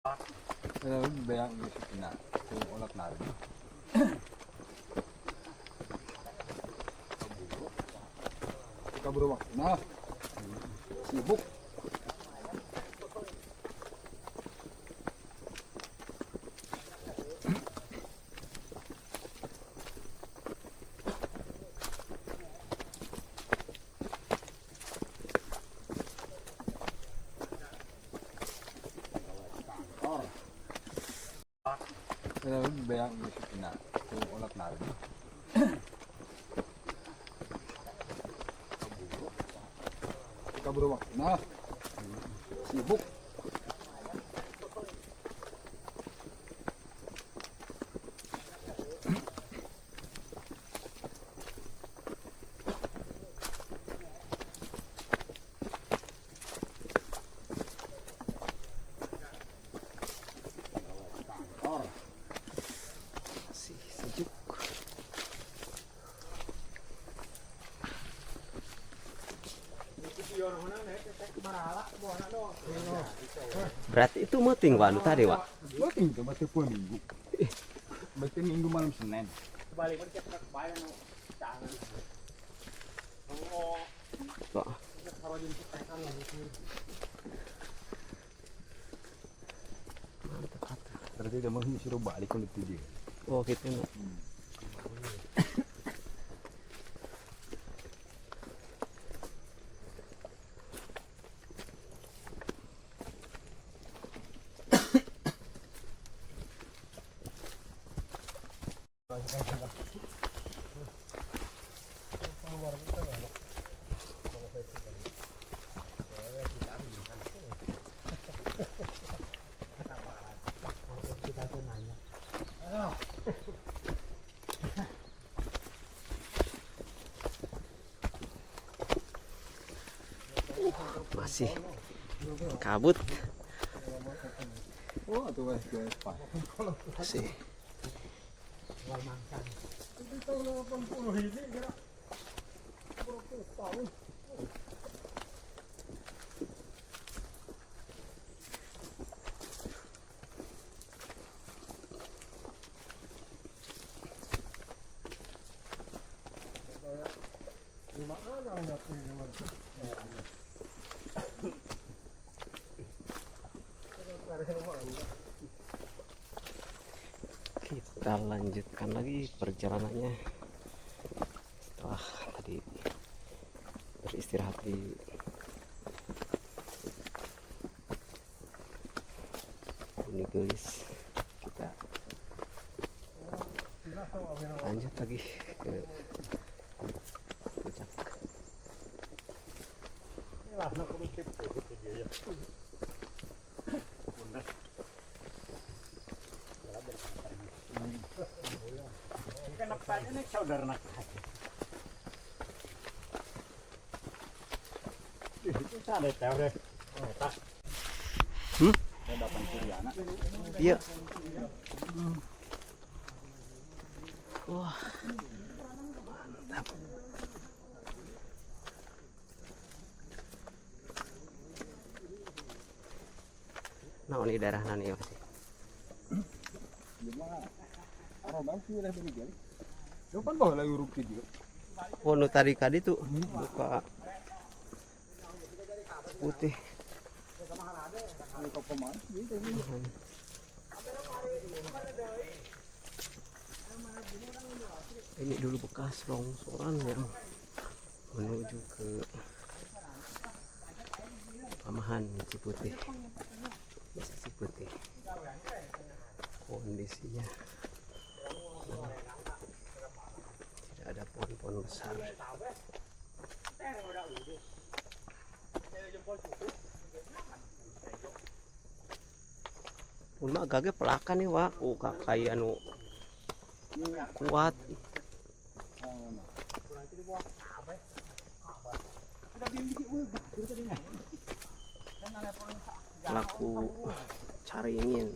Nah, sibuk. Nah, sibuk. Masih sejuk. Berarti itu meeting, Wak, anu tadi, Wak. Berarti itu berarti pun minggu. Berarti minggu malam Senin. Wak. Mantap. Berarti udah mau suruh balik kalau itu dia. Oh, gitu. Nak. Masih kabut. Oh, tuh guys, guys, Pak. Masih. Kita lanjutkan lagi perjalanannya setelah tadi beristirahat di Buni Geulis. Kita lanjut lagi ke puncak. Hmm? Iya. Wah. Mantap. Nah, ini daerah nani ya masih. Sih lah beri kan bawa lagi uruk video. Oh, nu tadi kadi tuh buka putih. Ini dulu bekas longsoran yang menuju ke Pamahan Ciputih. Desa Ciputih. Kondisinya tidak ada pohon-pohon besar. Pun mah gage pelakan nih, Wak. Oh, kayak anu kuat. Pelaku caringin.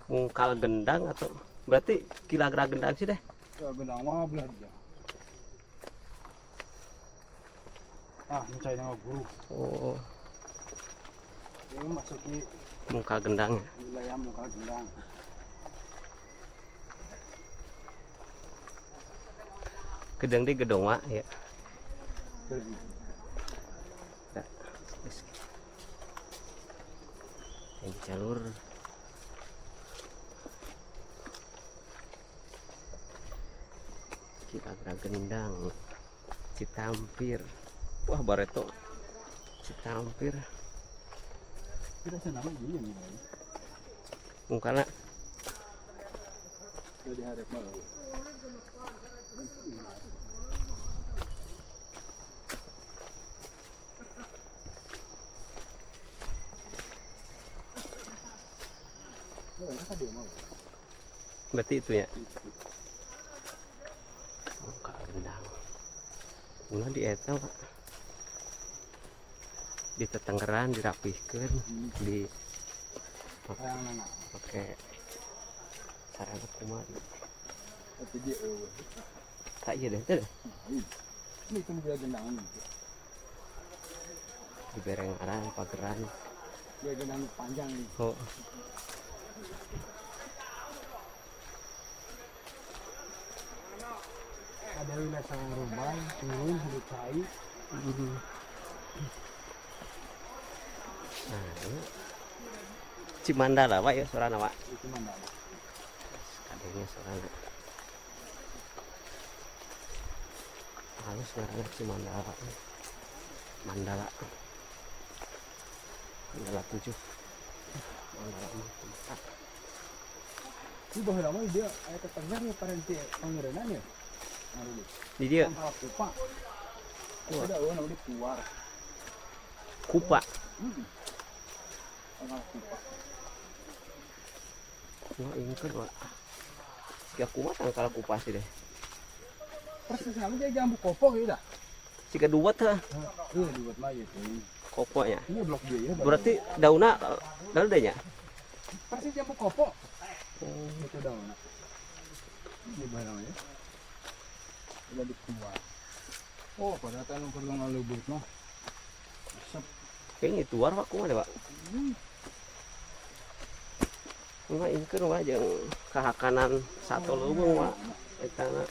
Mungkal gendang atau berarti kilagra gendang sih deh. Ya, gendang mah belah dia. Ah, mencari nama guru. Oh, Ini masuki mungkal gendang ya. Wilayah mungkal gendang. Gedang di gedong mak ya. Ini jalur Kilagra Gendang Citampir. Wah, bareto Citampir. Kita senama gini nih. Mungkana Jadi harap malu. Berarti itu ya. Mungkal gendang. Ulah di eta Pak. Di tetenggeran dirapihkeun di pakai sarana kumaha. Tak iya deh, teh. Ini itu dia gendangan itu. Di bereng arang pageran. Dia gendang panjang nih. Oh. Ada wilayah Sangaruban, turun hulu cai. Nah, ini Cimandala Pak ya sorana Pak. Itu Mandala. Kadangnya sorana. Halus ngaranna Cimandala. Mandala. Mandala 7. Mandala 4. Ini bahwa lama dia aya tetangga nih parenti pangerenan ya. Di dia Kupa. Ada orang namanya keluar. Kupa. Kupa. Wah, ini kan Pak. Ya kumaha tangkal kupa sih deh. Persis sama dia jambu kopo gitu dah. Siga dua teh. Iya, dibuat mah gitu. Koponya. Ini blok dia ya. Berarti daunnya daun nya? Persis jambu kopo. Oh, itu daunnya. Ini barangnya. Udah dikeluar. Oh, pada tahun perlu ngalubut mah. Sep. Kayaknya tuar Pak kumaha deh, Pak. Enggak ini kan Pak jeung kahakanan sato leuweung Pak. Eta na.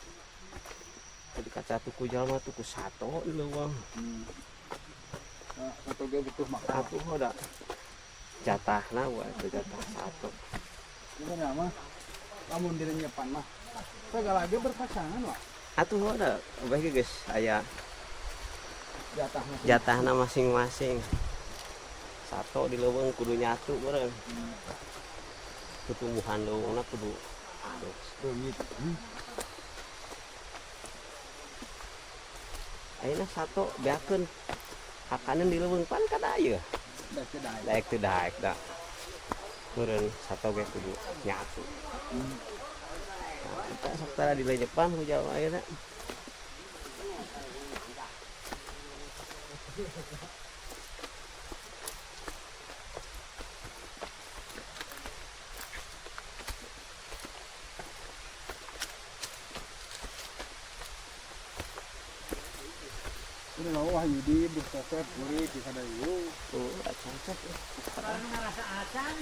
Tadi kaca tuku jalma tuku sato di leuweung. Nah, sato ge butuh makan. Atuh da jatahna wa itu jatah sato. Ini nama lamun direnyepan mah. Segala ge berpasangan Pak. Atuh da bae geus aya jatahna jatahna masing-masing. Sato di leuweung kudu nyatu meureun. Pertumbuhan leuweungna kudu aduh Beungit. Ayeuna sato beakeun hakaneun di leuweung pan kada aya. Daek teu daek. Daek teu daek da. Meureun sato ge kudu nyatu. Nah, kita sok tara di Jepang ku jauh ayeuna. Ini mau Wahyudi Buktoset Puri di Sadayu. Tuh, cocok. Orang ngerasa acan.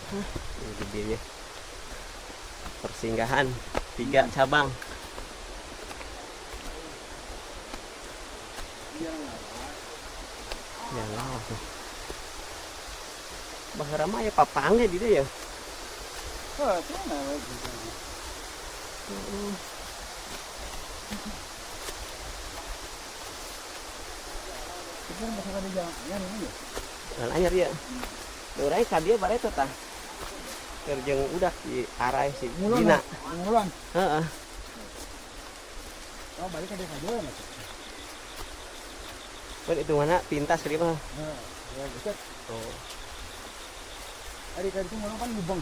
Ini gedenya. Persinggahan 3 cabang. Ya lah tuh. Baheula mah aya papang ge di dieu ya. Heuh, cenah we gitu. Heeh. Tapi kan masih ada jalan anyar ini ya. Jalan anyar ya. Urang ka dieu bare teh tah. Keur jeung udak di arai si Ngulon. Dina. Ngulon. Heeh. Oh, balik ka dieu ka jalan. Kan itu mana pintas ka dieu mah. Heeh, ya deket. Oh. Ari ka ditu ngulon kan lubang.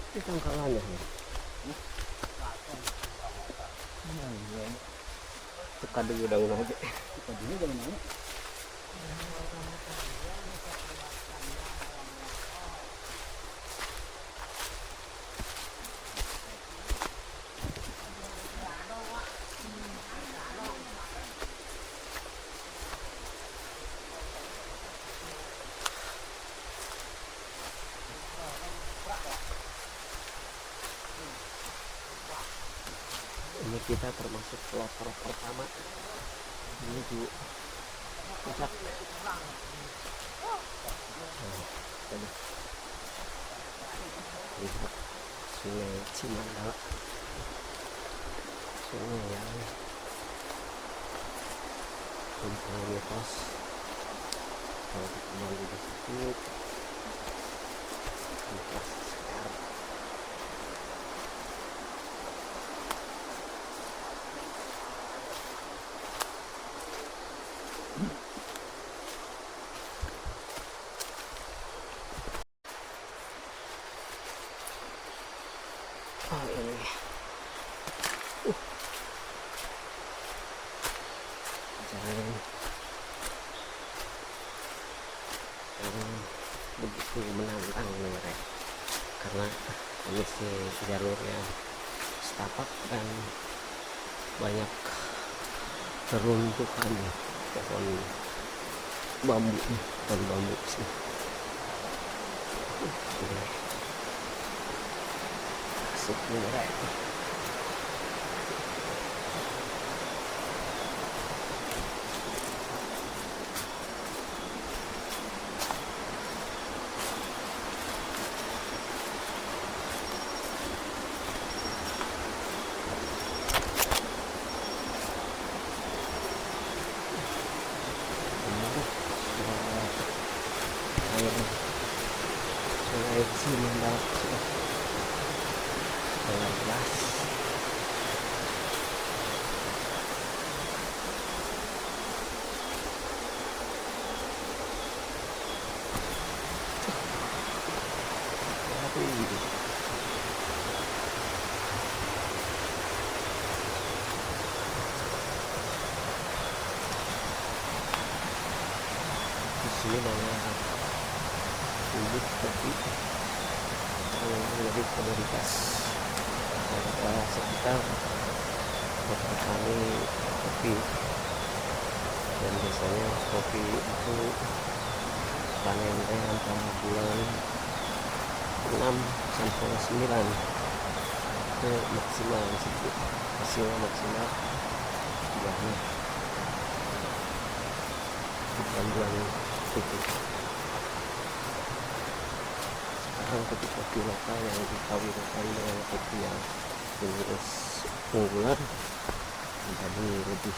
Itu tangkalan ya. Suka dulu daun aja. Suka dulu daun aja. Ini kita termasuk pelopor pertama menuju puncak. Nah, tadi lihat Sungai Cimandala, sungai yang mempunyai mitos kalau kembali di situ mitos sekarang. Oh ini, jalan yang begitu menantang nih mereka, karena kondisi jalurnya setapak dan banyak reruntuhan pohon bambu, pohon bambu sih. Ini asik nih mereka. Sungai Cimandala sudah sangat jelas. Di sini banyak bubuk kopi yang menjadi komoditas warga sekitar petani kopi, dan biasanya kopi itu panennya antara bulan 6 sampai 9 itu maksimal di situ, hasilnya maksimal buahnya di bulan-bulan itu. Sekarang kopi-kopi lokal yang dikawinkan dengan kopi yang jenis unggulan menjadi lebih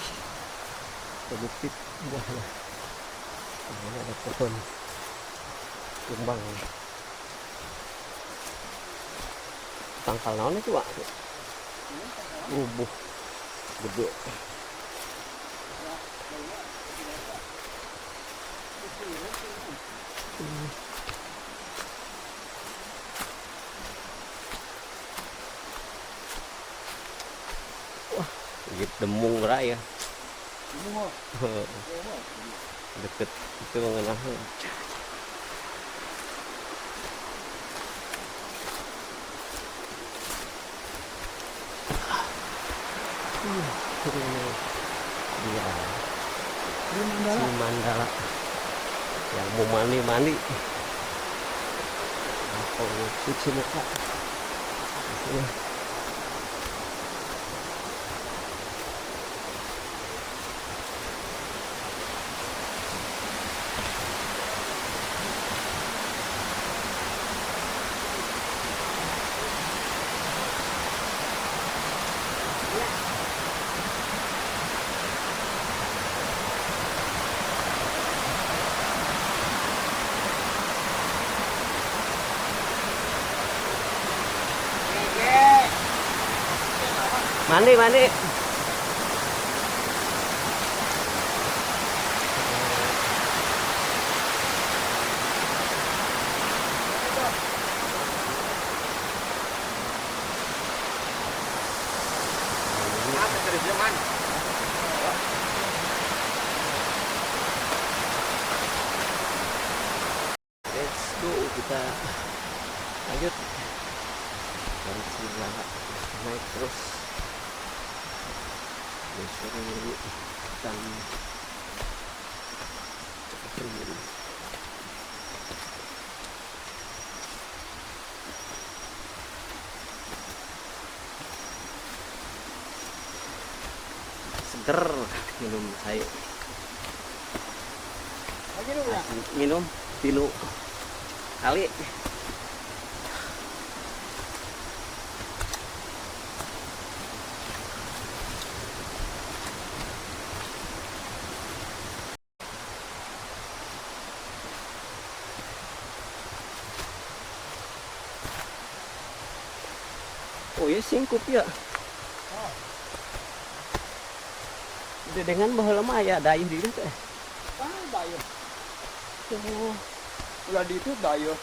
produktif buahnya. Ini ada pohon tumbang. Tangkal naon itu, Pak? Rubuh gede. Demung raya. Demung. Deket itu mengenah. Dia Di Mandala. Yang mau mandi-mandi atau cuci muka. Ya. Mandi, mandi. Let's go, kita lanjut dari Cimalaka naik terus. Menyusuri hutan cukup. Seger minum saya. Lagi dulu ya. Minum tilu kali. Oh ya singkup ya. Dengan baheula mah aya dayuh di dieu teh. Ah, dayuh. Oh. Ulah di itu dayuh.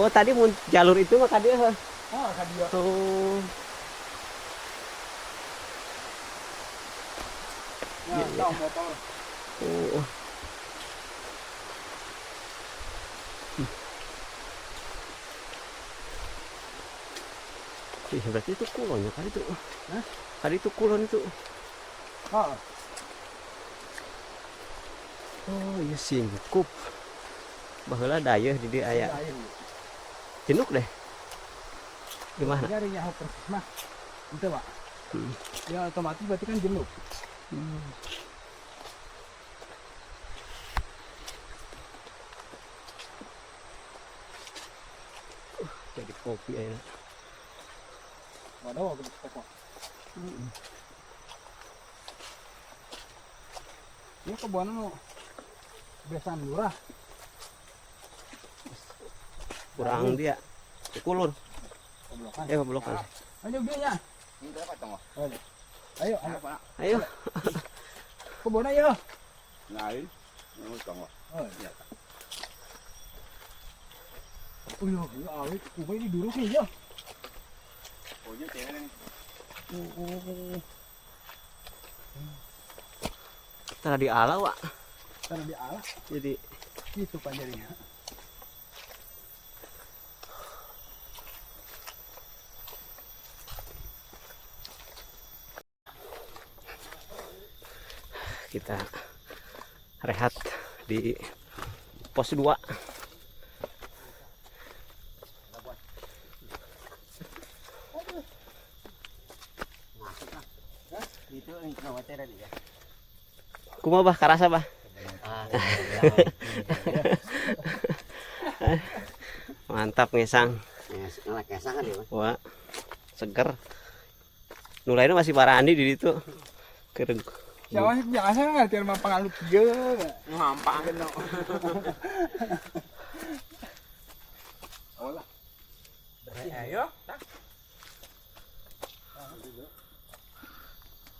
Oh, tadi mun jalur itu mah ka dieu heuh. Ah, ka dieu. Oh. Nah, Iya, tahu motor. Oh. Ih, berarti itu kulonnya kali itu. Hah? Kali itu kulon itu. Ah, Oh, iya singkup. Baheula dayeuh di dieu aya. Jenuk deh. Gimana? Nyari nyaho persis mah. Itu, Pak. Ya otomatis berarti kan jenuh. Jadi kopi aja. Waduh, aku bisa kok. Ya kebun nu besan lurah. Kurang dia. Kulon. Keblokan. Keblokan. Ayo dia ya. Ayo, ayo. Ayo. Kebun ayo. Lain. Oh, iya. Oh iya, iya, awet. Kumaha ini duruk nih, ya. Oh. Tara di ala, Wak. Tara di ala. Jadi itu panjangnya. Kita rehat di pos 2. Itu yang khawatiran ya. Kumaha bah karasa bah? Mantap ngesang. Ngesang kan ya. Wah, seger. Nulainnya masih parani di situ. Kereng. Siapa sih biasa nggak tiar mah pangalut kieu. Ngampang. Oh lah. Ayo.